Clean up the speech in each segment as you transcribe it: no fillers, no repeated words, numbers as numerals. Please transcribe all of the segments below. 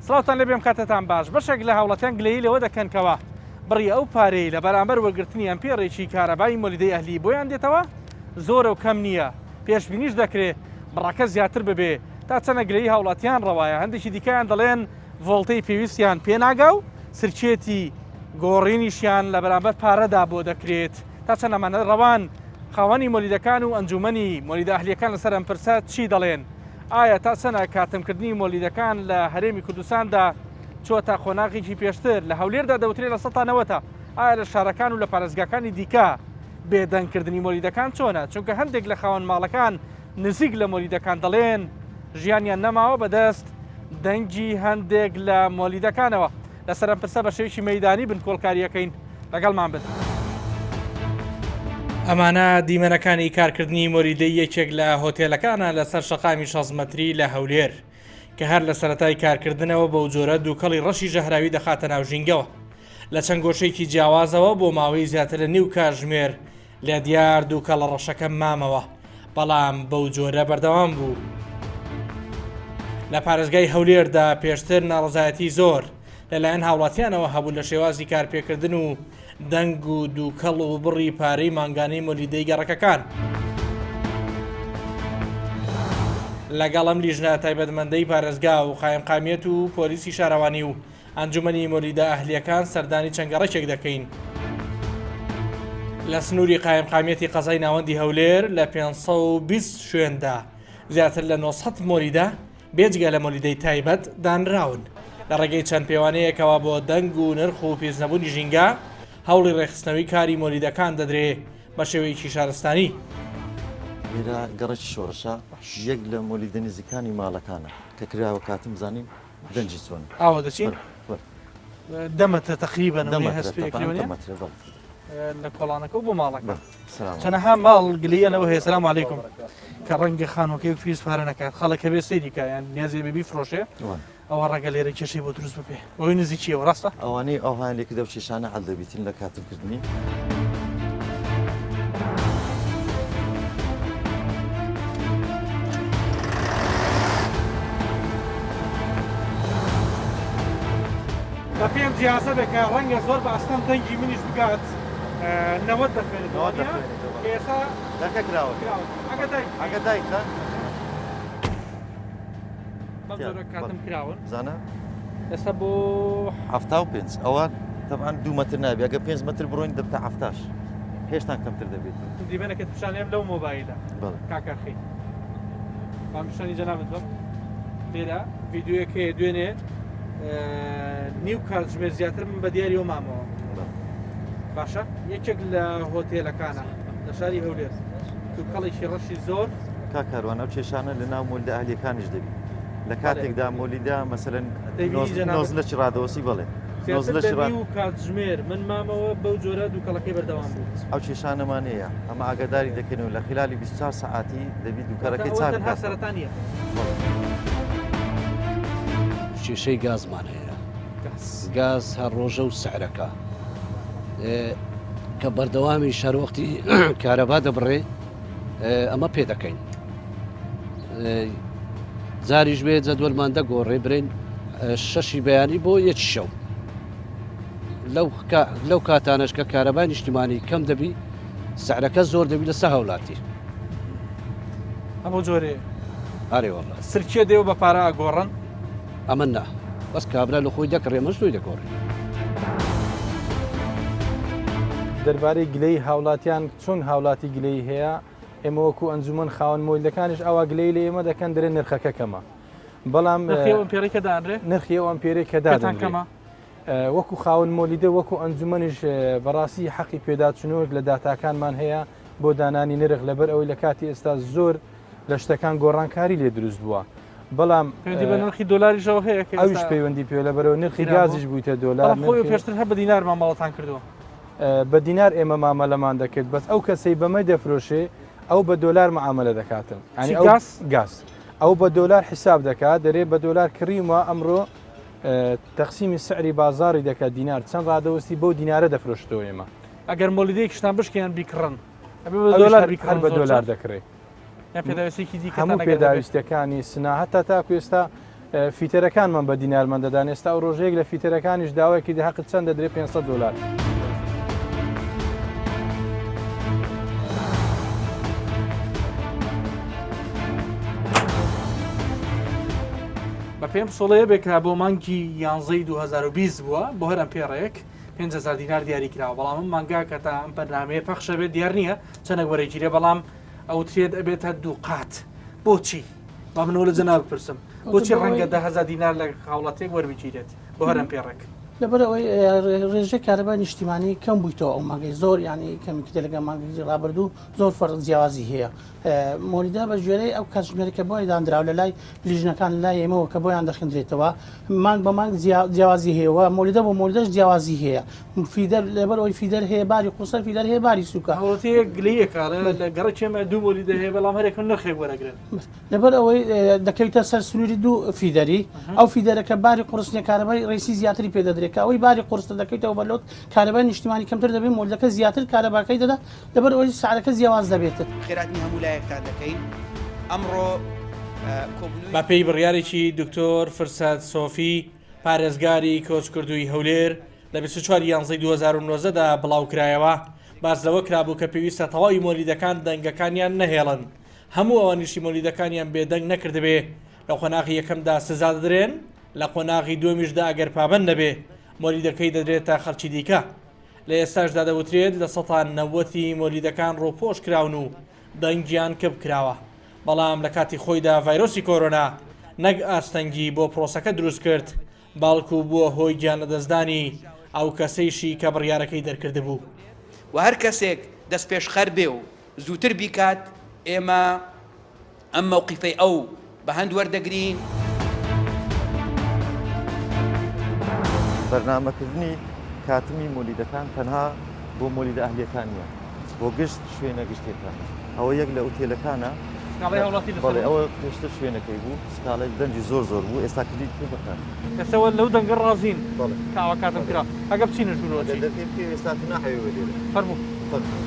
سڵاوتان لێبێ ئەم کاتەتان باش بەشێک لە هاوڵاتیان گلەیی لەوە دەکەن کەوا بڕی ئەو پارەی لە بەرامبەر وەرگرتنی ئەمپێڕێکی کارەبای مۆلیدەی ئەهلی بۆیان دێتەوە زۆرە و کەم نییە پێشبینیش دەکرێ بڕەکە زیاتر ببێ تا چەنە گلەیی هاوڵاتیان ڕەوایە هەندێکی دیکەیان دەڵێن ڤۆڵتەی پێویستیان پێناگا و سرکێتی گۆڕینیشیان لە بەرامبەر پارەدا بۆ دەکرێت تا چەند ئەمانە ڕەوان خاوەنی مۆلیدەکان و ئەنجومەنی مۆلیدە ئەهلیەکان لەسەر ئەم پرسە چی دەڵێن؟ ئایا تا چەنە کاتمکردنی مۆلیدەکان لە هەرێمی کوردستاندا چووەتە قۆناغێکی پێشتر؟ لە هەولێردا دەوترێ لە سەتا نەوەتە، ئایا لە شارەکان و لە پارێزگاکانی دیکە بێدەنگکردنی مۆلیدەکان چۆنە؟ چونکە هەندێک لە خاوەن ماڵەکان نزیک لە مۆلیدەکان دەڵێن ژیانیان نەماوە بەدەست دەنگی هەندێک لە مۆلیدەکانەوە. لەسەر ئەم پرسە بە شێوەیەکی مەیدانی بنکۆڵکارییەکەین. لەگەڵمان بن. ئەمانە دیمەنەکانی کارکردنی مۆلیدەی یەکێک لە هۆتێلەکانە لەسەر شەقامی 6 مەتری لە هەولێر کە هەر لە سەرەتای کارکردنەوە بەو جۆرە دووکەڵی ڕەشی ژەهراوی دەخاتە ناو ژینگەوە لە چەند گۆشەیەکی جیاوازەوە بۆ ماوەی زیاتر لە نیو کاژمێر لە دیار دووکەڵە ڕەشەکە مامەوە بەڵام بەو جۆرە بەردەوام بوو. لە پارێزگای هەولێردا پێشتر ناڕەزایەتی زۆر لەلایەن هاوڵاتیانەوە هەبوو لە شێوازی کارپێکردن و دەنگ و دووکەڵ و بڕی پارەی مانگانەی مۆلیدەی گەڕەکەکان. لەگەڵ ئەم لیژنە تایبەتمەندەی پارێزگا و قایمقامیەت و پۆلیسی شارەوانی و ئەنجومەنی مۆلیدە ئەهلییەکان سەردانی چەند گەڕەکێک دەکەین. لە سنووری قایمقامیەتی قەزای ناوەندی هەولێر لە 520 شوێندا زیاتر لە 900 مۆلیدە بێجگە لە مۆلیدەی تایبەت دانراون. لە ڕێگەی چەند پێوانەیەکەوە بۆ دەنگ و نرخ و پیسنەبوونی ژینگە هەوڵی ڕێکخستنەوەی کاری مۆلیدەکان دەدرێ بە شێوەیەکی شارستانی. لێرە گەڕەکی شۆڕشە یەک لە مۆلیدە نزیکانی ماڵەکانە کە کراوە کاتم زانین دەنگی چۆنە. ئاوا دەچین دە مەترە تەقریبەن دە مەترە بەڵێ. لە کۆڵانەکە و بۆ ماڵەکە چەنەها ماڵ گلیەنەوە هەیە سلام علیکم کە ڕەنگە خانوەکەی و فیز پارە نەکات خەڵک هەبێ سەیری کە یان نیازی بێ بیفرۆشێ ئەوە ڕەنگە لێرە کێشەی بۆ دروست ببێ بەهۆی نزیکیەوە ڕاستە ئەوانەی ئەوهایان لێکردە و کێشانە حەل دەبیتن لە کاتمکردنی. بە پێم جیازە بێ کە ڕەنگە زۆر بە ئەستەم دەنگی منیش بگات نەوەت دەخوێنێتەوە کە ئێستا دەرکە کراوە ئەگە دایک ئەگە دایکە بەم جۆرە کاتم کراون زانە ئێستا بۆ 75 ئەوە تەبعەن دوو مەتر نابێ ئەگە پێنج مەتر بڕۆین دەبتە حەفتاش هێشتان کەمتر دەبێت دیمەنەکەت پیشانێم لەو مۆبایلە کاکە خی بام پیشانی جەنابت بم لێرە ڤیدیۆیەک هەیە دوێنێ نیو کاتژمێر زیاتر من بە دیاریەوە مامەوە باشە یەکێک لە هۆتێلەکانە لە شاری هەولێر دووکەڵێکی ڕەشی زۆر کاک کاروان ئەو کێشانە لە ناو مۆلیدە ئەهلیەکانیش دەبی لە کاتێکدا مۆلیدە مەسەلەن نۆزلەکی ڕادەوەسی بەڵێ نۆزلەکی ڕا و کاتژمێر من مامەوە بەو جۆرە دووکەڵەکەی بەردەوام بوو ئەو کێشانەمان هەیە ئەمە ئاگاداری دەکەین و لە خلالی 24 سەعاتی دەبی دووکەڵەکەی چاک بکات سەرەتا نییە کێشەی گازمان هەیە گاز هەر ڕۆژە و سعرەکە کە بەردەوامی شەروەختی کارەبا دەبڕێ ئەمە پێ دەکەین جاریش بێ جەدوەلمان دەگۆڕێ برین شەشی بەیانی بۆ یەکی شەو لەو کاتانەش کە کارەبای نیشتیمانی کەم دەبی سعرەکە زۆر دەبی لەسە هاولاتی هەموو جۆرێ ئارێ وەڵا سرکێ دێ و بە پارە ئەگۆڕن ئەمە نا بەس کابرا لە خۆی دەکڕێ مەش تۆی دەگۆڕێ. دەربارەی گلەیی هاوڵاتیان چۆن هاولاتی گلەیی هەیە ئێمە وەکو ئەنجومەن خاوەن مۆلیدەکانیش ئاوا گلەیی لە ئێمە دەکەن دەرێن نرخەکە کەمە بەڵام نرخی ئەو ئەمپێرەی کە دانرێ نرخی ئەو ئەمپێرەی کە پێتان دادەنرێ کەمە وەکو خاوەن مۆلیدە وەکو ئەنجومەنیش بەڕاستی حەقی پێداچوونەوەک لە داتاکانمان هەیە بۆ دانانی نرخ لەبەر ئەوەی لە کاتی ئێستا زۆر لە شتەکان گۆڕانکاری لێ دروست بووە بەڵام پەیوەندی بە نرخی دۆلاریشەوە هەیە کە ئەویش پەیوەندی پێ لەبەرەوە نرخی گازیش بوویتە دۆلار خۆی پێشتر هەر بە دینار مامەڵەتان کردووە بە دینار ئێمە مامەلەمان دەکرد بەس ئەو کەسەی بەمە دەفرۆشێ ئەو بە دۆلار معاملە دەکاتن ئەنی ئەو گاز گاز ئەو بە دۆلار حیساب دەکات دەرێ بە دۆلار کڕیمە ئەمڕۆ تەقسیمی سعری بازاری دەکات دینار چەند ڕادەوەستی بەو دینارە دەفرۆشتەوە ئێمە ئەگەر مۆلیدەیەکیشتان بشکێن بیکڕن ئەبێ بە دۆلار بیکڕن بە دۆلار دەکڕێ پێداویستێکی دیکە هەموو پێداویستەکانی سنا هەتا تاکو ئێستا. فیتەرەکانمان بە دینارمان دەدان ئێستا ئەو ڕۆژەیەک لە فیتەرەکانیش داوای کردی حەقت چەند دەدرێ 500 دلار. بە پێم سۆڵەیە بێ کە بۆ مانگی یانزەی 2020 بووە بۆ هەر ئەمپێڕێک 5000 دینار دیاری کراوە بەڵام ئەم مانگا کە تا ئەم بەرنامەیە پەخشە بێت دیار نییە چەندێک وەرەگیرێ بەڵام ئەوترێت ئەبێتە دوو قات بۆچی با منەوە لە جەناب بپرسم بۆچی ڕەنگە 10000 دینار لە هاوڵاتیەک وەربگیرێت بۆ هەر ئەمپێڕێک؟ لەبەر ئەوەی ڕێژەی کارەبای نیشتیمانی کەم بوویتەوە ئەو مانگەی زۆر ینی کەمی کردە لەگەڵ مانگی ڕابردوو زۆر فەرق جیاوازی هەیە مۆلیدە بە گوێرەی ئەو کاتژمێرە کە بۆی دانراو لە لای لیژنەکان لای ئێمەوە کە بۆیان دەخندرێتەوە مانگ بە مانگ جیاوازی هەیە و مۆلیدە بۆ مۆلیدەش جیاوازی هەیە feeder لەبەر ئەوەی feeder هەیە باری قورسە feeder هەیە باری سووکە. هاوڵاتییەک گلەییەکە ئەڵێ لە گەڕەکی ئێمە دوو مۆلیدە هەیە بەڵام هەریەکە نرخێک وەرەگرن. لەبەر ئەوەی دەکەویتە سەر سنووری دوو feeder ی ئەو feeder ە کە باری قورس نیە کارەبای ڕیسی زیاتری پێ دەدرێت کە ئەوەی باری قورستە دەکەویتەوە بە load کارەبای نیشتیمانی کەمتر دەبێت مۆلیدەکە زیاتر کارەباکەی دەدا لەبەر ئەوەی سعرەکە جیاواز دەبێت. خێراتنی هەموو لایەکتان دەکەین ئەمڕۆ کۆبوونەوەی. بەپێی بڕیارێکی دکتۆر فرسەت سۆفی، پارێزگاری کۆچکردووی هەولێر، لە 24 ی یانزەی 2019 دا بڵاوکرایەوە، باس لەوە کرابوو کە پێویستە تەواوی مۆلیدەکان دەنگەکانیان نەهێڵن، هەموو ئەوانیشی مۆلیدەکانیان بێدەنگ نەکردبێ لە قۆناغی یەکەمدا سزا دەدرێن، لە قۆناغی دووەمیشدا ئەگەر پابەند نەبێ مۆلیدەکەی دەدرێتە خەڵکی دیکە. لە ئێستاشدا دەوترێت لە سەتا نەوەتی مۆلیدەکان ڕووپۆش کراون و دەنگیان کپ کراوە، بەڵام لە کاتی خۆیدا ڤایرۆسی کۆرۆنا نەک ئاستەنگی بۆ پرۆسەکە دروست کرد، بەڵکو بووە هۆی گیانلەدەستدانی ئەو کەسەیشی کە بڕیارەکەی دەرکردبوو. وە هەر کەسێک دەستپێشخەر بێ و زووتر بیکات ئێمە ئەم مەوقیفەی ئەو بە هەند وەردەگرین. بەرنامەکردنی کاتمی مۆلیدەکان تەنها بۆ مۆلیدە ئەهلیەکان نییە بۆ گشت شوێنە گشتیەکانە ئەوە یەک لە ئوتێلەکانە سکاڵای هاوڵاتی لەسەر بەڵێ ئەوە پێشتر شوێنەکەی بوو سکاڵای دەنگی زۆر زۆر بوو ئێستا کردی پێ بەکار ئێستا لەو دەنگە ڕازین بەڵێ کە ئاوا کاتم کرا ئەگە بچینە ژوورەوە ئەگەر چی دەرکەی بکەی ئێستا تو ناحەوێ وە لێرە فەرموو فەرموو.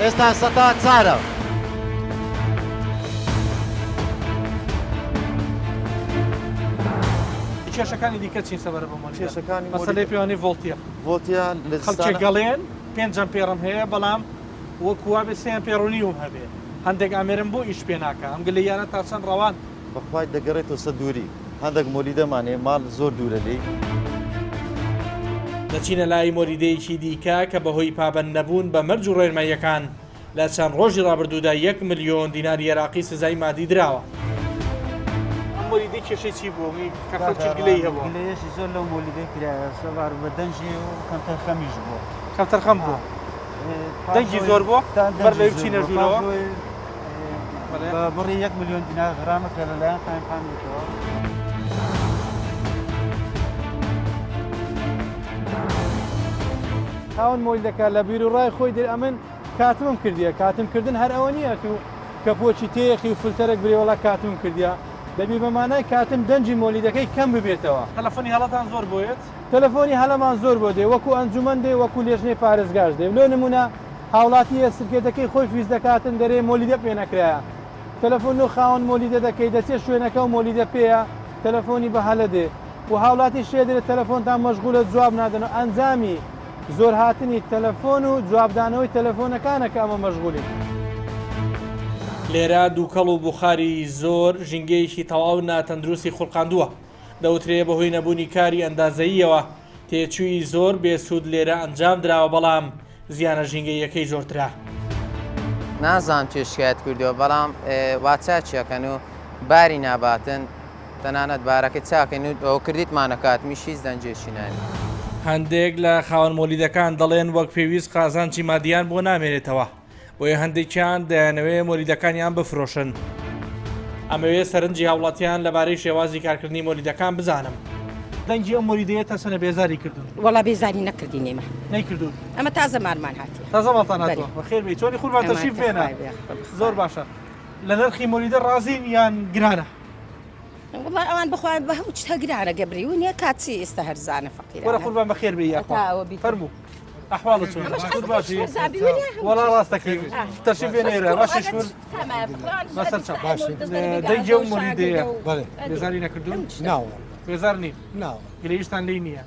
ئێستا سەتا چارە. کێشەکانی دیکە چین سەبارەت بە مۆلیدە؟ کێشەکانی مەسەلەی پێوانەی ڤۆڵتیە. ڤۆڵتیە لە خەڵکێک گەڵێن پێنجەم پێڕم هەیە بەڵام وەکو وابێ سێیان پێڕ و نیوم هەبێ هەندێک ئامێرم بۆ ئیش پێ ناکا ئەم گلەییانە تا چەند ڕەوان؟ بەخوای دەگەڕێتەوە سەر دووری هەندێک مۆلیدەمان هەیە ماڵ زۆر دوورە لێی. دەچینە لای مۆلیدەیەکی دیکە کە بەهۆی پابەند نەبوون بە مەرج و ڕێنماییەکان لە چەند ڕۆژی ڕابردوودا یەک ملیۆن دیناری عێراقی سزای مادی دراوە. ئەم مۆلیدەی کێشەی چی بوو کە خەڵکیش گلەیی هەبووە؟ گلەیەکی زۆر لەو مۆلیدەی کرایە سەبارەت بە دەنگی و کەمتەرخەمیش بووە. کەمتەرخەم بووە. دەنگی زۆر بووە؟ بەر لەوەی بچینە ژوورەوە. بە بڕی یەک ملیۆن دینار غرامە کرا لەلایەن قایمقامیەتەوە. خاوەن مۆلیدەکە لە بیروڕای خۆی دێ ئەمن کاتمم کردیە کاتم کردن هەر ئەوە نییە تو کەپۆکی تێیەخی و فلتەرەک برێ وەڵا کاتمم کردیە دەبی بە مانای کاتم دەنگی مۆلیدەکەی کەم ببێتەوە. تەلەفۆنی هەڵەتان زۆر بۆ یەت؟ تەلەفۆنی هەڵەمان زۆر بۆ دێ وەکو ئەنجومەن دێ وەکو لێژنەی پارێزگاش دێ لۆ نمونە هاوڵاتی یە سرکێتەکەی خۆی فیز دەکاتن دەرێ مۆلیدە پێ نەکرایە تەلەفۆن لۆ خاوەن مۆلیدە دەکەی دەچێ شوێنەکە و مۆلیدە پێیە تەلەفۆنی بە هەلە دێ و هاولاتی شێ دەرێ تەلەفۆنتان مەشغولە جواب نادەنەوە ئەنجامی زۆر هاتنی تەلەفۆن و جوابدانەوەی تەلەفۆنەکانە کە ئەمە مەشغولین. لێرە دووکەڵ و بوخاری زۆر ژینگەیەکی تەواو ناتەندروستی خوڵقاندووە، دەوترێ بەهۆی نەبوونی کاری ئەندازەییەوە تێچووی زۆر بێ سوود لێرە ئەنجام دراوە بەڵام زیانە ژینگەییەکەی زۆرترە. نازانم کێ شکایەت کردووە بەڵام وا چاکیەکەن و باری ناباتن تەنانەت بارەکەی چاکەین و ئەوە کردیتمان ئەکاتمیش هیچ دەنگێکی نایەت. هەندێک لە خاوەن مۆلیدەکان دەڵێن وەک پێویست قازانجی مادییان بۆ نامێنێتەوە، بۆیە هەندێکیان دەیانەوێ مۆلیدەکانیان بفرۆشن. ئەمەوێ سەرنجی هاوڵاتیان لەبارەی شێوازی کارکردنی مۆلیدەکان بزانم. دەنگی ئەم مۆلیدەیە تا چەنە بێزاری کردوون؟ وەڵا بێزاری نەکردین ئێمە. نەیکردوون؟ ئەمە تازە مارمان هاتیە. تازە ماڵتان هاتووە؟ بەخێر بێی. چۆنی قوربان تەشریف بێنە. زۆر باشە. لە نرخی مۆلیدە ڕازین یان گرانە؟ وەڵا ئەوان بەخوایان بە هەموو شتە گرانە گەبری و نییە کاتی ئێستا هەرزانە فەقیرانە. وەرە قوربان بەخێر بێی یاخوا. فەرموو. ئەحواڵت چۆنە؟ باشتر باشی؟ وەڵا ڕاست دەکەی. تەشریف بێنە ئێرە. باشی شکور. بەسەر چاو. دەنگی ئەو مۆلیدەیە. بێزاری نەکردوون؟ بێزار نین؟ گلەییشتان لێی نییە؟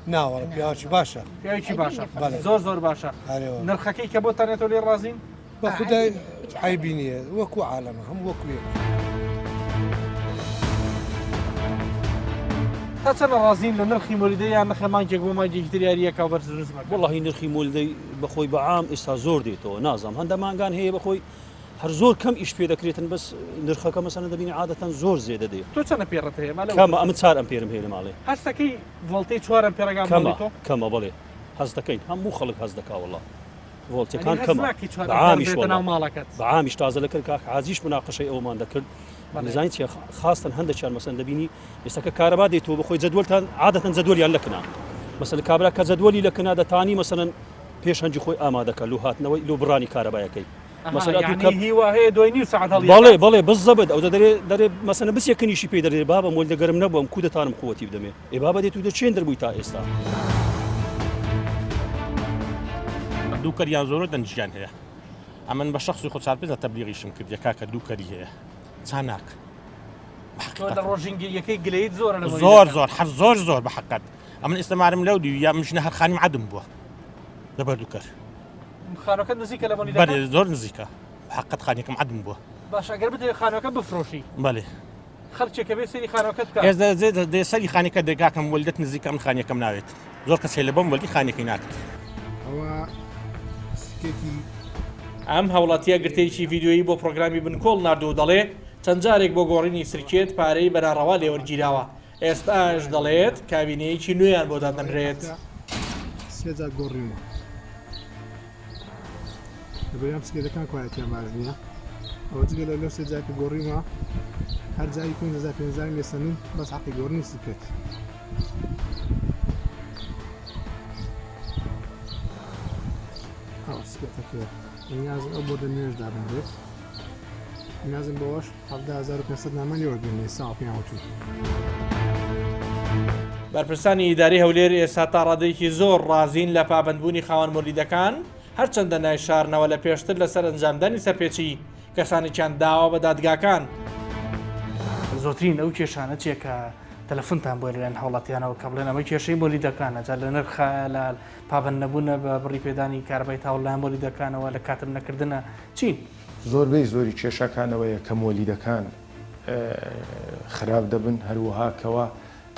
پیاوێکی باشە. پیاوێکی باشە. زۆر زۆر باشە. نرخەکەی کە بۆتان ێتەوە لێی ڕازین؟ بە خودای عەیبی نییە وەکو عالەمە هەموو وەکو یەک. تا چەند ڕازین لە نرخی مۆلیدە یان نرخە مانگێک بۆ مانگێکی تر یارییەکە و بەرز نزمەکە؟ وەڵاهی نرخی مۆلیدەی بەخۆی بە عام ئێستا زۆر دێتەوە نازانم هەندە مانگان هەیە بەخۆی هەر زۆر کەم ئیش پێ دەکرێتن بەس نرخەکە مەسەلەن دەبینی عادەتەن زۆر زێدە دێ. تۆ چەند ئەمپێڕت هەیە؟ مالە کەمە ئەمن چار ئەمپێرم هەیە لە ماڵێ. هەستەکەی ڤۆڵتەی چوار ئەمپێرەکان کەمە کەمە بەڵێ هەست دەکەین هەموو خەڵک هەست دەکا وەڵا. ڤۆڵتەکان کەمە بە عامیش وەڵا بە عامیش تازە لەکەر کاک حاجیش مناقەشەی ئەومان دەکرد دەزانی چیە خاستن هەندێکیان مەسەن دەبینی ئێستا کە کارەبا دێتەوە بەخۆی جەدوەلتان عادەتەن جەدوەلیان لەکنا مەسەن کابرا کە جەدوەلی لەکنا دەتانی مەسەن پێش هەنجی خۆی ئامادەکە لۆ هاتنەوەی لۆ بڕانی کارەبایەکەی مەسەلا دوو هیوا هەیە دوای نیو سەعات هەڵی بەڵێ بەڵێ بزەبت ئەو دەرێ دەرێ مەسەنە بچێ کنیشی پێ دەرێ بابە مۆل دەگەرم نەبووم کو دەتانم قوتی بدەمێ ئێ بابە دێت و دەچێن دەربووی تا ئێستا. دوو کەریان زۆرە دەنجیان هەیە ئەمن بە شخصی خۆ چار پێنج تەبلیغیشم کردیە کاکە دوو کەری هەیە چاناک لە ڕۆژینگیریەکەی گلەیت زۆرە لە زۆر زۆر هەر زۆر زۆر بە حقت ئەمن ئێستا مارم لەو دیو یا مژنە هەر خانیم عەدم بووە لەبەر دوو کەر خانەکە نزیکە لە مۆلیدەکە زۆر نزیکە حقت خانیەکەم عەدم بووە باش ئەگەر بدەوێت خانەکە بفرۆشی بەێ خەڵکێک کە بێ سەیری خانوەکەت بکات. ئێستا دێ سەری خانیەکە دێ کاکەم وەلدت نزیکە من خانیەکەم ناوێت زۆر کەس هەیە لە بۆم وەلدی خانیەکەی ناکرد. ئەوە سکێتی. ئەم هاوڵاتییە گرتەیەکی ڤیدیۆیی بۆ پڕۆگرامی بنکۆڵ ناردووە و دەڵێ، چەند جارێک بۆ گۆڕینی سرکێت پارەی بە ناڕەوا لێوەرگیراوە، ئێستاش دەڵێت کابینەیەکی نوێیان بۆ دادەنرێت. سێ جار گۆڕیومە. لەبەریان پسکلێتەکان کوالێتیان باش نییە ئەوە جگە لە لەو سێ جار کە گۆڕیومە هەر جاری 5000 5000 لێ سەنوم بەس حەقی گۆڕینی سکلێت. ئەوە سکلێتەکەیە نیازم ئەو بۆردە نوێش دابنرێت نیازم بەوەش 17500 نامە لێ وەرگرن ئێستا پێیان وتوون. بەرپرسانی ئیدارەی هەولێر ئێستا تا ڕادەیەکی زۆر ڕازین لە پابەندبوونی خاوەن مۆلیدەکان، هەرچەندە نایشارنەوە لە پێشتر لەسەر ئەنجامدانی سەرپێچی کەسانێکیان داوە بە دادگاکان. زۆرترین ئەو کێشانە چیە کە تەلەفونتان بۆیە لەلایەن هاوڵاتیانەوە کە بڵێن ئەمە کێشەی مۆلیدەکانە جا لە نرخایە لە پابەند نەبوونە بە بڕی پێدانی کارەبای تاوڵ لایەن مۆلیدەکانەوە لە کاتم نەکردنە چین؟ زۆربەی زۆری کێشەکان ئەوەیە کە مۆلیدەکان خراپ دەبن هەروەها کەوا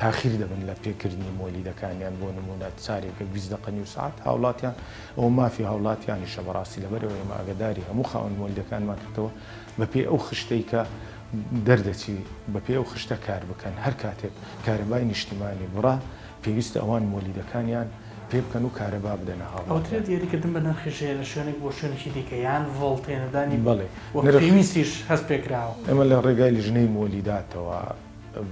تاخیر دەبن لە پێکردنی مۆلیدەکانیان بۆ نمونە چارێکە 20 دقە نیو سەعات هاوڵاتیان ئەوە مافی هاوڵاتیانیشە بەڕاستی لەبەرئەوەی ئێمە ئاگاداری هەموو خاوەن مۆلیدەکانمان کردەوە بەپێی ئەو خشتەی کە دەردەچی بەپێی ئەو خشتە کار بکەن هەر کاتێک کارەبای نیشتیمانی بڕا پێویستە ئەوان مۆلیدەکانیان پێ بکەن و کارەبا بدەنە هاوڵاتیان. ئەوترێت یاریکردن بە نرخیش هەیە لە شوێنێک بۆ شوێنێکی دیکە یان ڤۆڵتێنەدانی بەڵێ وەک نرخ پێویستیش هەست پێکراوە. ئێمە لە ڕێگای لیژنەی مۆلیداتەوە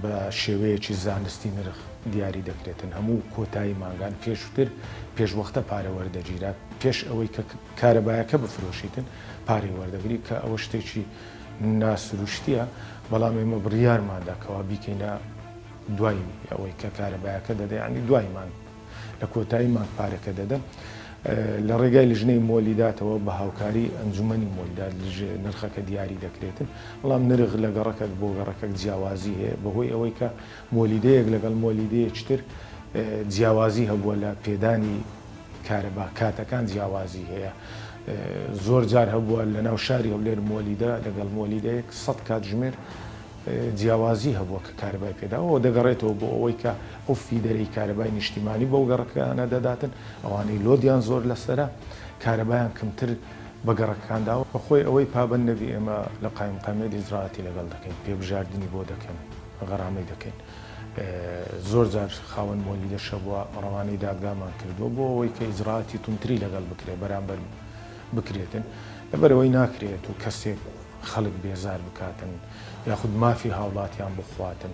بە شێوەیەکی زانستی نرخ دیاری دەکرێتن هەموو کۆتایی مانگان پێشوتر پێشوەختە پارە وەردەگیرا پێش ئەوەی کە کارەبایەکە بفرۆشیتن پارەی وەردەگری کە ئەوە شتێکی ناسروشتیە بەڵام ئێمە بڕیارماندا کەوا بیکەینە دوای ئەوەی کە کارەبایەکە دەدە یانی دوای مانگ لە کۆتایی مانگ پارەکە دەدەن لە ڕێگای لیژنەی مۆلیداتەوە بە هاوکاری ئەنجومەنی مۆلیدات نرخەکە دیاری دەکرێتن بەڵام نرخ لە گەڕەکەک بۆ گەڕەکەک جیاوازی هەیە بەهۆی ئەوەی کە مۆلیدەیەک لەگەڵ مۆلیدەیەکی تر جیاوازی هەبووە لە پێدانی کارەبا کاتەکان جیاوازی هەیە زۆر جار هەبووە لە ناو شاری هەولێر مۆلیدە لەگەڵ مۆلیدەیەک 100 کاتژمێر جیاوازی هەبووە کە کارەبای پێداوە و دەگەڕێتەوە بۆ ئەوەی کە ئەو feeder ەی کارەبای نیشتیمانی بەو گەڕەکانە دەداتن، ئەوانەی load یان زۆر لەسەرە کارەبایان کەمتر بە گەڕەکەکان داوە. بەخۆی ئەوەی پابەند نەبی ئێمە لە قایمقامیەت ئیجرائاتی لەگەڵ دەکەین، پێبژاردنی بۆ دەکەن، غەرامەی دەکەین. زۆر جار خاوەن مۆلیدەش هەبووە ڕەوانەی دادگامان کردووە بۆ ئەوەی کە ئیجرائاتی توندتری لەگەڵ بکرێت بەرامبەر بکرێتن. لەبەرئەوەی ناکرێت و کەسێک. خەڵک بێزار بکاتن یاخود مافی هاوڵاتیان بخواتن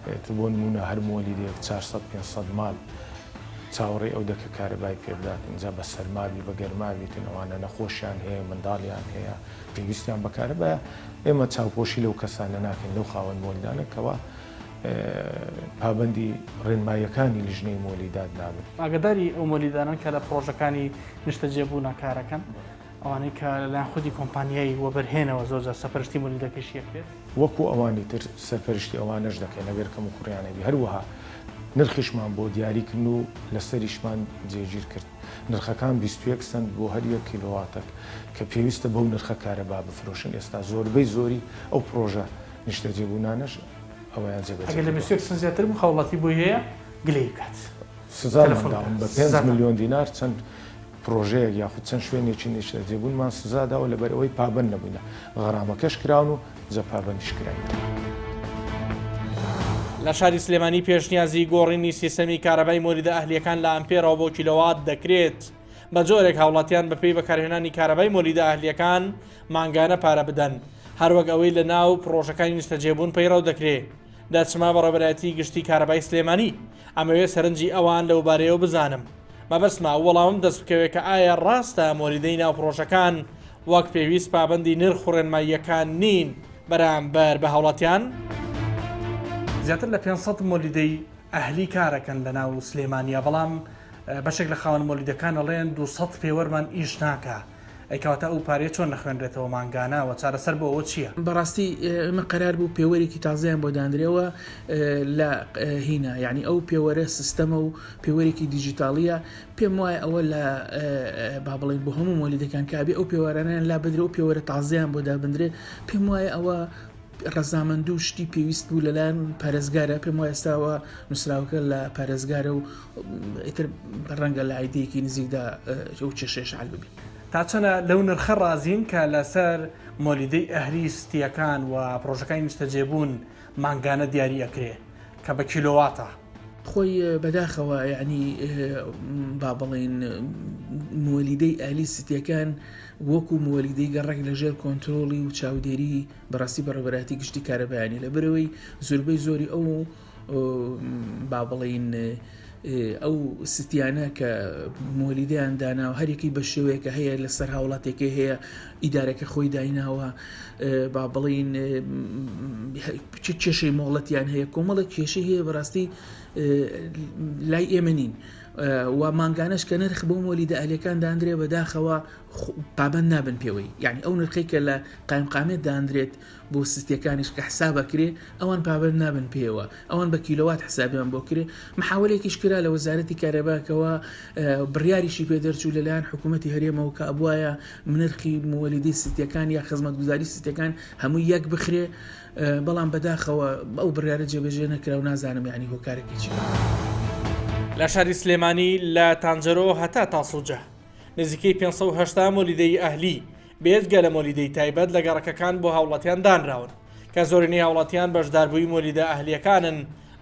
ئیتر بۆ نموونە هەر مۆلیدەیەک 400 500 ماڵ چاوەڕێی ئەو دەکە کارەبای پێ بداتن جا بە سەرما بی بە گەرما بیتن ئەوانە نەخۆشیان هەیە منداڵیان هەیە پێویستیان بە کارەبایە ئێمە چاوپۆشی لەو کەسانە ناکەین لەو خاوەن مۆلیدانە کەوا پابەندی ڕێنماییەکانی لیژنەی مۆلیدات نابن. ئاگاداری ئەو مۆلیدانەن کە لە پڕۆژەکانی نیشتەجێبوونا کارەکەن، ئەوانەی کە لەلایەن خودی کۆمپانیای وەبەرهێنەوە زۆرجار سەرپەرشتی مۆلیدەکەشی ئەکرێت. وەکو ئەوانی تر سەرپەرشتی ئەوانەش دەکەین ئەگەر کەموکوڕیان هەبی، هەروەها نرخیشمان بۆ دیاری کردن و لەسەریشمان جێگیر کرد. نرخەکان 21 سەنت بۆ هەر یەک کیلۆواتەک کە پێویستە بەو نرخە کارەبا بفرۆشن، ئێستا زۆربەی زۆری ئەو پڕۆژە نیشتەجێبوونانەش ئەوەیان جێبەجێ ئەگەر لە کردووە. 21 سەنت زیاتر بوو هاوڵاتی بۆی هەیە گلەیی بکات. سزامان تەلەفۆن داون بکات. بە پێنج سزاتان. ملیۆن دینار چەند پڕۆژەیەک یاخود چەند شوێنێکی نیشتەجێبوونمان سزا داوە لەبەرئەوەی پابەند نەبووینە غەرامەکەش کراون و جا پابەندیش کراین. لە شاری سلێمانی پێشنیازی گۆڕینی سیستەمی کارەبای مۆلیدە ئەهلییەکان لە ئەمپێرەوە بۆ کیلۆوات دەکرێت، بە جۆرێک هاوڵاتیان بەپێی بەکارهێنانی کارەبای مۆلیدە ئەهلییەکان مانگانە پارە بدەن، هەروەک ئەوەی لە ناو پڕۆژەکانی نیشتەجێبوون پەیڕەو دەکرێ. دەچمە بەڕێوەبەرایەتی گشتی کارەبای سلێمانی، ئەمەوێ سەرنجی ئەوان لەوبارەیەوە بزانم. مەبەستمە ئەو وەڵامەم دەست بکەوێ کە ئایا ڕاستە مۆلیدەی ناو پڕۆژەکان وەک پێویست پابەندی نرخ و ڕێنماییەکان نین بەرامبەر بە هاوڵاتیان؟ زیاتر لە 500 مۆلیدەی ئەهلی کارەکەن لە ناو سلێمانیا، بەڵام بەشێک لە خاوەن مۆلیدەکان ئەڵێن 200 پێوەرمان ئیش ناکا. ئەی کەواتە ئەو پارەیە چۆن نەخوێنرێتەوە مانگانە و چارەسەر بۆ ئەوە چییە؟ بەڕاستی ئێمە قەرار بوو پێوەرێکی تازەیان بۆ دانرێ و لە هینا یعنی ئەو پێوەرە سیستەمە و پێوەرێکی دیجیتاڵیە پێم وایە ئەوە لە با بڵێن بۆ هەموو مۆلیدەکان کابێ ئەو پێوارانیان لا بدرێ و پێوەرە تازەیان بۆ دابندرێ پێم وایە ئەوە ڕەزامەندو شتی پێویست بوو لەلایەن پارێزگارە پێم وایە ئێستاوە نووسراوەکە لە پارێزگارە و ئیتر ڕەنگە لە ئایدەیەکی نزیکدا ئەو کێشەیەش حل ببێت. تا چەنە لەو نرخە ڕازین کە لەسەر مۆلیدەی ئەهلی ستیەکان و پڕۆژەکانی نیشتەجێبوون مانگانە دیاری ئەکرێ کە بە کیلۆواتە؟ خۆی بەداخەوە یعنی با بڵێین مۆلیدەی ئەهلی ستیەکان وەکو مۆلیدەی گەڕەک لەژێر کۆنترۆڵی و چاودێری بەڕاستی بەڕێوەبەرایەتی گشتی کارەبایانی لەبەرئەوەی زۆربەی زۆری ئەو با بڵێین ئەو ستیانە کە مۆلیدەیان داناوە هەرێکی بە شێوەیەکە هەیە لەسەر هاوڵاتێکی هەیە ئیدارەکە خۆی دایناوە با بڵین کێشەی مۆڵەتیان هەیە کۆمەڵە کێشەی هەیە بەڕاستی لای ئێمە نین و مانگانەش کە نرخ بۆ مۆلیدە ئەهلەکان دانرێ بەداخەوە پابەند نابن پێوەی یانی ئەو نرخەی کە لە قایمقامیەت داندرێت بۆ سستیەکانیش کە حساب ئەکرێ ئەوان پابەند نابن پێیەوە ئەوان بە کیلۆوات حسابیان بۆ کرێ محاولێکیش کرا لە وەزارەتی کارەباکەوە بڕیاریشی پێ دەرچوو لەلایەن حکوومەتی هەرێمەوە کە ئەبواە نرخی موەلیدەی ستیەکان یا خزمەتگوزاری ستیەکان هەموو یەک بخرێ بەڵام بەداخەوە ئەو بڕیارە جێبەجێ نەکرا و نازانم یعنی هۆکارەکەی چی لە شاری سلێمانی لە تانجەرۆ هەتا تاسڵجە نزیکەی 580 مۆلیدەی ئەهلی بێجگە لە مۆلیدەی تایبەت لە گەڕەکەکان بۆ هاوڵاتیان دانراون کە زۆرینەی هاوڵاتیان بەشداربووی مۆلیدە ئەهلیەکانن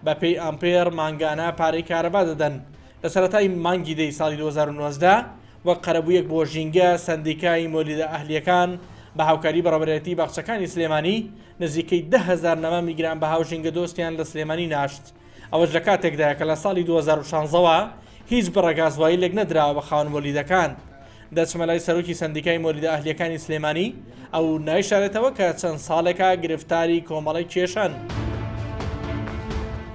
بەپێی ئامپێر مانگانە پارەی کارەبا دەدەن لە سەرەتای مانگی دەی ساڵی 2019 وەک قەرەبوویەک بۆ ژینگە سەندیکای مۆلیدە ئەهلیەکان بە هاوکاری بەڕێوەبەرایەتی باخچەکانی سلێمانی نزیکەی 10,000 نەمامی گرانبەها و ژینگەدۆستیان لە سلێمانی ناشت. ئەوەش لە کاتێکدایە کە لە ساڵی 2016 وە هیچ بڕە گازوایلێک نەدراوە بە خاوەن مۆلیدەکان. دەچمە لای سەرۆکی سەندیکای مۆلیدە ئەهلییەکانی سلێمانی، ئەو نایشارێتەوە کە چەند ساڵێکە گرفتاری کۆمەڵێک کێشەن.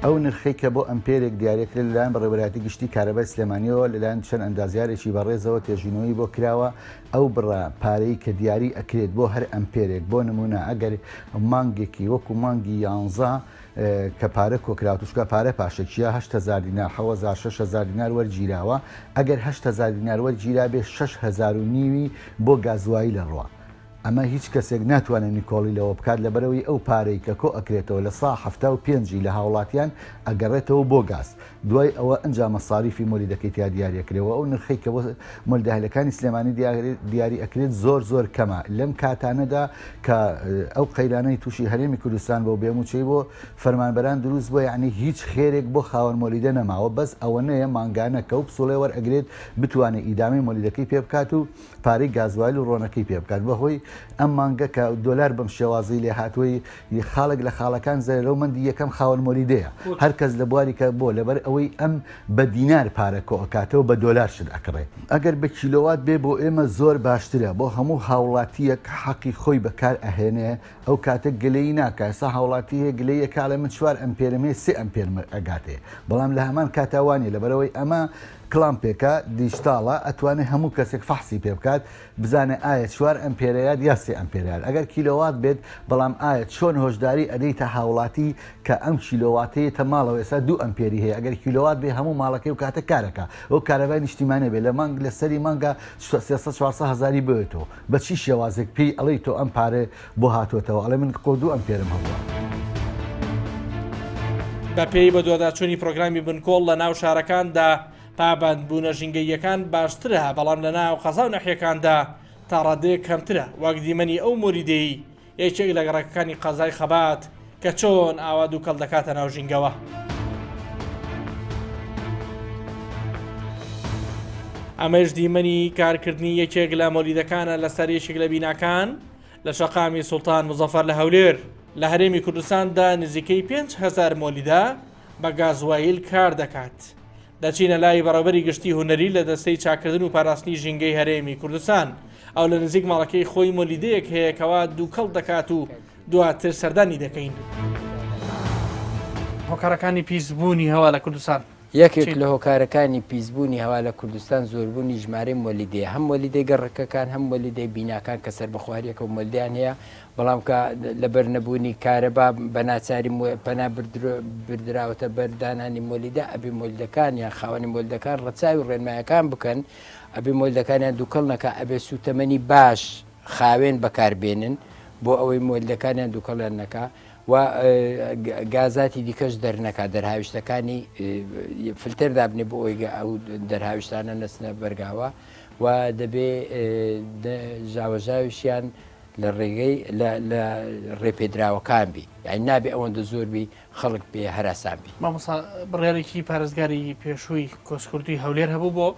ئەو نرخەی کە بۆ ئەمپێرێک دیاریەکرێت لەلایەن بەڕێوەبەرایەتی گشتی کارەبای سلێمانیەوە لەلایەن چەند ئەندازیارێکی بەڕێزەوە تێژینەوەی بۆ کراوە ئەو بڕە پارەی کە دیاری ئەکرێت بۆ هەر ئەمپێرێک بۆ نمونە ئەگەر مانگێکی وەکو مانگی یانزە کە پارە کۆکراوە چونکە پارە پاشەکیە 8000 دینار 7000 6000 دینار وەرگیراوە ئەگەر 8000 دینار وەرگیرابێ 6000 و نیوی بۆ گازوایل ئەڕوا ئەمە هیچ کەسێک ناتوانێت نکۆڵی لەوە بکات لەبەرئەوەی ئەو پارەی کە کۆ ئەکرێتەوە لە سا 75 ی لە هاوڵاتیان ئەگەڕێتەوە بۆ گاز دوای ئەوە ئنجا مەساریفی مۆلیدەکەی تیا دیاری ئەکرێ و ئەو نرخەی کە بۆ مۆلیدەهلەکانی سلێمانی دیاری ئەکرێت زۆر زۆر کەمە لەم کاتانەدا کە ئەو قەیرانەی تووشی هەرێمی کوردستان بۆ بێموچەی بۆ فەرمانبەران دروست بووە یعنی هیچ خێرێک بۆ خاوەن مۆلیدە نەماوە بەس ئەوەنەیە مانگانە کە و پسوڵێ وەرئەگرێت بتوانێت ئیدامەی مۆلیدەکەی پێ بکات و پارەی گازوایل و ڕۆنەکەی پێ بکات بەهۆی. ئەم مانگە کە دۆلار بەم شێوازەی لێ هاتووەی خاڵێک لە خاڵەکان زەرەرەومەندی یەکەم خاوەن مۆلیدەیە هەر کەس لە بواری کە بۆ لەبەر ئەوەی ئەم بە دینار پارە کۆ ئەکاتەوە بە دۆلار شت ئەکڕێ. ئەگەر بە کیلۆوات بێ بۆ ئێمە زۆر باشترە بۆ هەموو هاوڵاتیەک حەقی خۆی بەکار ئەهێنێ ئەو کاتە گلەیی ناکا ئێستا هاوڵاتی هەیە گلەیی ئەکا ئەڵێ من چوار ئەمپێرم هەیە سێ ئەمپێرم ئەگاتێ بەڵام لە هەمان کاتا وانیە لەبەرئەوەی ئەمە کڵامپێکە دیجتاڵە ئەتوانێ هەموو کەسێک فەحسی پێ بکات بزانێ ئایا چوار ئەمپێرەیات یا سێ ئەمپێرەیات ئەگەر کیلۆوات بێت بەڵام ئایا چۆن هۆشداری ئەدەیتە هاوڵاتی کە ئەم کیلۆواتە یەتە ماڵەوە ئێستا دوو ئەمپێری هەیە ئەگەر کیلۆوات بێ هەموو ماڵەکەی و کاتە کارەکە ئەو کارەبای نیشتیمانە بێ لە مانگ لە سەری مانگا 300 400 هەزاری بوێتەوە بە چی شێوازێک پێی ئەڵێی تۆ ئەم پارەیە بۆ هاتووەتەوە ئەڵێ من قۆ دوو ئەمپێرم هەبووە. بەپێی بەدواداچوونی پرۆگرامی بنکۆڵ لە ناو شارەکاندا پابەندبوونە ژینگەییەکان باشترە، بەڵام لە ناو قەزا و ناحیەکاندا تا ڕادەیەک کەمترە، وەک دیمەنی ئەو مۆلیدەیەی یەکێک لە گەڕەکەکانی قەزای خەبات کە چۆن ئاوا دووکەڵ دەکاتە ناو ژینگەوە. ئەمەش دیمەنی کارکردنی یەکێک لە مۆلیدەکانە لەسەر یەکێک لە بیناکان لە شەقامی سوڵتان مزەفەر لە هەولێر. لە هەرێمی کوردستاندا نزیکەی 5000 مۆلیدە بە گازوایل کار دەکات. دەچینە لای بەڕێوبەری گشتی هونەری لە دەستەی چاککردن و پاراستنی ژینگەی هەرێمی کوردستان. ئەو لە نزیک ماڵەکەی خۆی مۆلیدەیەک هەیە کەوا دووکەڵ دەکات و دواتر سەردانی دەکەین. هۆکارەکانی پیسبوونی هەوا لە کوردستان یەکێک لە هۆکارەکانی پیسبوونی هەوا لە کوردستان زۆربوونی ژمارەی مۆلیدەیە، هەم مۆلیدەی گەڕەکەکان هەم مۆلیدەی بیناکان کە سەربەخۆ هەریەکە و مۆلیدەیان هەیە، بەڵام کە لەبەر نەبوونی کارەبا بە ناچاری پەنا بردراوەتە بەر دانانی مۆلیدە، ئەبێ مۆلیدەکان یان خاوەنی مۆلیدەکان ڕەچاوی ڕێنمایەکان بکەن، ئەبێ مۆلیدەکانیان دووکەڵ نەکا، ئەبێ سووتەمەنی باش خاوێن بەکار بێنن بۆ ئەوەی مۆلیدەکانیان دووکەڵیان نەکا و گازاتی دیکەش دەرنەکا، دەرهاویشتەکانی فلتەر دابنێ بۆ ئەوەی ئەو دەرهاویشتانە نەچنە بەرگاوە و دەبێ ژاوەژاویشیان لە ڕێگەی لە لە ڕێپێدراوەکان بی یانی نابێ ئەوەندە زۆر بی خەڵک پێ هەراسان بی. مامۆستا بڕیارێکی پارێزگاری پێشووی کۆچکردووی هەولێر هەبوو بۆ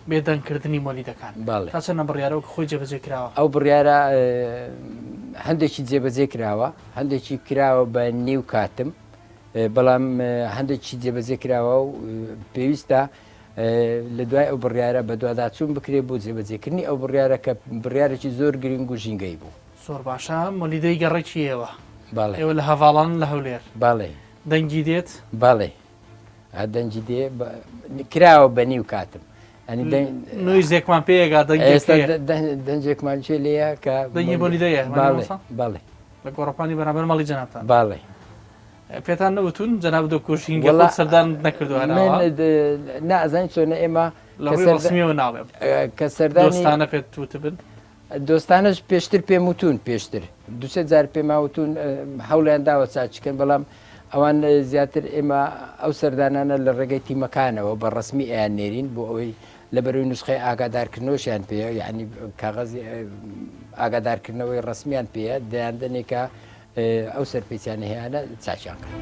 بێدەنگ کردنی مۆلیدەکان بەڵێ. تا چەند ئەم بڕیارە وەک خۆی جێبەجێ کراوە؟ ئەو بڕیارە هەندێکی جێبەجێ کراوە هەندێکی کراوە بە نیو کاتم بەڵام هەندێکی جێبەجێ کراوە و پێویستە لە دوای ئەو بڕیارە بەدواداچوون بکرێت بۆ جێبەجێکردنی ئەو بڕیارە کە بڕیارێکی زۆر گرنگ و ژینگەیی بوو. زۆر باشە مۆلیدەی گەڕەکی ئێوە بەڵێ. ئێوە لە هەڤاڵانن لە هەولێر. بەڵێ. دەنگی دێت؟ بەڵێ دەنگی دێ کراوە بە نیو کاتم. ئەنی دەنگ نویزێکمان پێ ئەگا دەنگێک ئێستا دەنگێکمان چێ لێیە کە دەنگی مۆلیدەیە بەڵێ بەڵێ لە گۆڕەپانی بەرامبەر ماڵی جەنابتان. بەڵێ. پێتان نەوتون جەناب دکتۆر ژینگە خۆت سەردان نەکردووە هەر ئاوا؟ من نا ئەزانی چۆنە ئێمە لە ڕووی ڕەسمیەوە ناڵێم کە سەردانی دۆستانە پێت وتبن؟ دۆستانەش پێشتر پێم وتون پێشتر دوسێ جار پێما وتون هەوڵیان داوە چاچکەن بەڵام ئەوان زیاتر ئێمە ئەو سەردانانە لە ڕێگەی تیمەکانەوە بە ڕسمی ئەیان نێرین بۆ ئەوەی لە بەروی نوسخەی ئاگادارکردنەوەشیان پێیە یعنی کاغەزی ئاگادارکردنەوەی ڕسمیان پێیە دەیاندەنێ کە ئەو سەرپێچیانە هەیانە چاکیان کەن.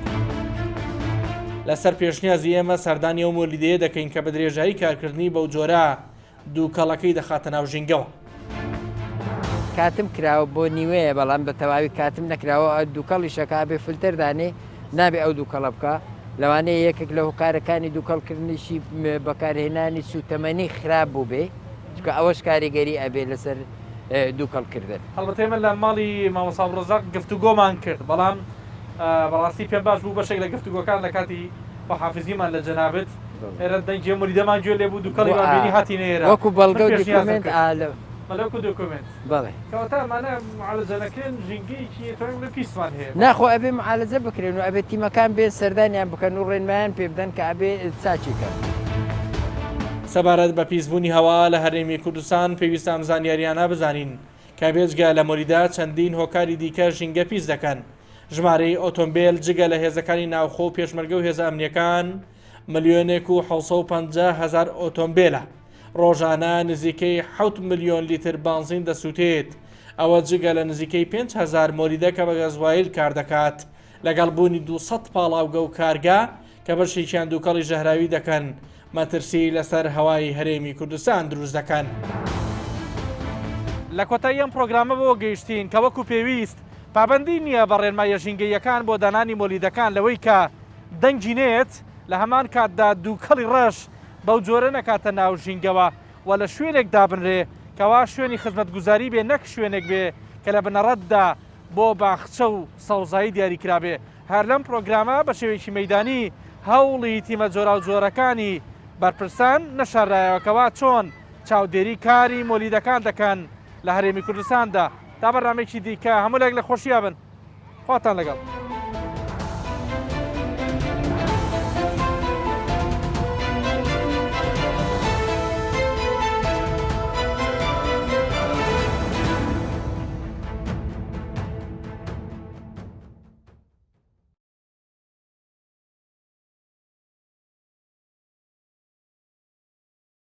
لەسەر پێشنیازی ئێمە سەردانی ئەو مۆلیدەیە دەکەین کە بە درێژایی کارکردنی بەو جۆرە دووکەڵەکەی دەخاتە ناو ژینگەوە. کاتم کراوە بۆ نیوەیە بەڵام بە تەواوی کاتم نەکراوە دووکەڵیشەکە ئەبێ فلتەر دانێ نابێ ئەو دووکەڵە بکا لەوانەیە یەکێک لە هۆکارەکانی دووکەڵکردنیشی بەکارهێنانی سووتەمەنی خراپ بووبێ چونکە ئەوەش کاریگەری ئەبێ لەسەر دووکەڵ کردن. هەڵبەتە ئێمە لە ماڵی مامۆستا عەبدولڕەزاق گفتوگۆمان کرد، بەڵام بەڕاستی پێم باش بوو بەشێک لە گفتوگۆکان لە کاتی خواحافیزیمان لە جەنابت ئێرە دەنگی ئەم مریدەمان گوێ لێ بوو دووکەڵی وا بینی هاتینە ئێرە وەکو من بەڵگە و پێشنیازم دیکۆمێنت کرد ئا لە بەڵێ وەکو دۆکۆمێنت. بەڵێ. کەواتە ئەمانە معالەجە نەکرێن ژینگەیەکی ئەتوانین بڵێین پیسمان هەیە. نا خۆ ئەبێ معالەجە بکرێن و ئەبێ تیمەکان بێن سەردانیان بکەن و ڕێنمایان پێ بدەن کە ئەبێ چاکی کەن. سەبارەت بە پیسبوونی هەوا لە هەرێمی کوردستان پێویستە ئەم زانیاریانە بزانین کە بێجگە لە مۆلیدە چەندین هۆکاری دیکە ژینگە پیس دەکەن ژمارەی ئۆتۆمبێل جگە لە هێزەکانی ناوخۆ و پێشمەرگە و هێزە ئەمنیەکان ملیۆنێک و 750 هەزار ئۆتۆمبێلە ڕۆژانە نزیکەی 7 ملیۆن لیتر بانزین دەسووتێت ئەوە جگە لە نزیکەی 5000 مۆلیدە کە بە گەزوایل کار دەکات لەگەڵ بوونی 200 پاڵاوگە و کارگە کە بەشێکیان دووکەڵی ژەهراوی دەکەن، مەترسی لەسەر هەوای هەرێمی کوردستان دروست دەکەن. لە کۆتایی ئەم پرۆگرامە بەوە گەیشتین کە وەکو پێویست پابەندی نییە بە ڕێنماییە ژینگەییەکان بۆ دانانی مۆلیدەکان لەوەی کە دەنگی نەیەت لە هەمان کاتدا دووکەڵی ڕەش بەو جۆرە نەکاتە ناو ژینگەوە و لە شوێنێک دابنرێ کەوا شوێنی خزمەتگوزاری بێ نەک شوێنێک بێ کە لە بنەڕەتدا بۆ باخچە و سەوزایی دیاری کرابێ. هەر لەم پرۆگرامە بە شێوەیەکی مەیدانی هەوڵی تیمە جۆراوجۆرەکانی بەرپرسان نەشاررایەوە کەوا چۆن چاودێری کاری مۆلیدەکان دەکەن لە هەرێمی کوردستاندا. تا بەرنامەیەکی دیکە هەموو لایەک لە خۆشیا بن. خواتان لەگەڵ.